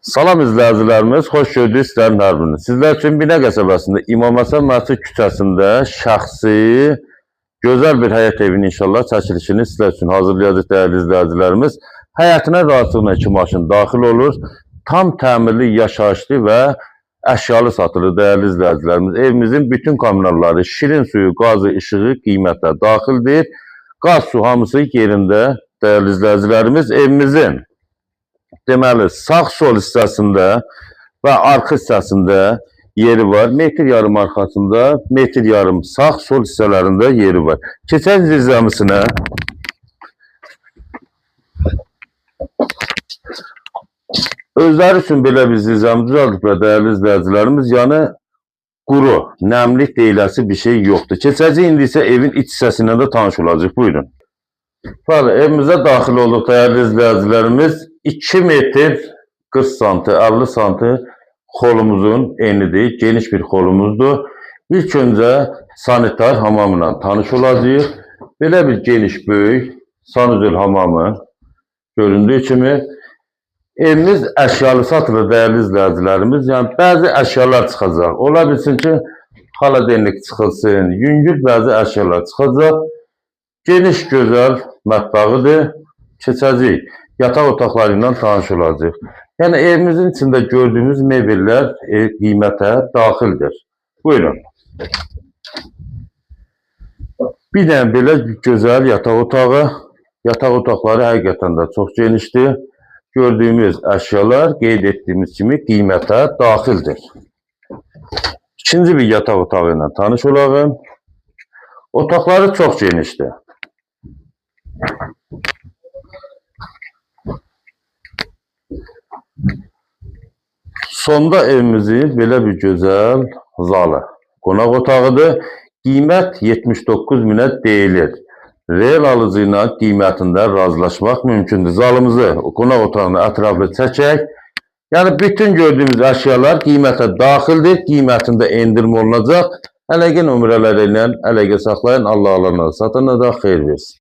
Salam izləyicilərimiz, xoş gördük sizlərin hər birini. Sizlər üçün Binə qəsəbəsində İmam Həsən Məscid küçəsində şəxsi gözəl bir həyət evinin inşallah çəkilişini sizlər üçün hazırlayacaq dəyərli izləyicilərimiz. Həyətinə rahatlıqla iki maşın daxil olur. Tam təmirli, yaşayışlı və əşyalı satılır dəyərli izləyicilərimiz. Evimizin bütün kommunalları, şirin suyu, qazı, işığı qiymətə daxildir. Qaz, su hamısı yerində dəyərli izləyicilərimiz. Evimizin deməli, sağ-sol hissəsində və arxa hissəsində yeri var. Metr yarım arxasında, metr yarım sağ-sol hissələrində yeri var. Keçən zirzəmisinə özləri üçün belə bir zirzəmi düzəldiblər dəyərli izləyicilərimiz. Yəni quru, nəmlik deyiləsi bir şey yoxdur. Keçəcək indi isə evin iç hissəsindən də tanış olacaq. Buyurun. Bəli, evimizə daxil olduq dəyərli izləyicilərimiz. 2 metr 40 santi, 50 santi xolumuzun enidir. Geniş bir xolumuzdur. İlk öncə sanitar hamamla tanış olacağıq. Belə bir geniş, böyük sanuzel hamamı göründüyü kimi evimiz əşyalı satılır dəyərli izləyicilərimiz. Yəni bəzi əşyalar çıxacaq. Ola bilsin ki, xaladenlik çıxılsın, yüngül bəzi əşyalar çıxacaq. Geniş, gözəl mətbəxidir. Keçəcəyik. Yataq otaqları ilə tanış olacağıq. Yəni evimizin içində gördüyümüz mebellər qiymətə daxildir. Buyurun. Bir dənə belə gözəl yataq otağı. Yataq otaqları həqiqətən də çox genişdir. Gördüyümüz əşyalar qeyd etdiyimiz kimi qiymətə daxildir. İkinci bir yataq otağı ilə tanış olağım. Otaqları çox genişdir. Sonda evimizin belə bir gözəl zalı, qonaq otağıdır. Qiymət 79 minə deyilir. Real alıcı ilə qiymətində razılaşmaq mümkündür. Zalımızı, qonaq otağını ətraflı çəkək. Yəni bütün gördüyümüz əşyalar qiymətə daxildir. Qiymətində endirim olunacaq. Əlaqə nömrələri ilə əlaqə saxlayın. Allah alana, satana da xeyir versin.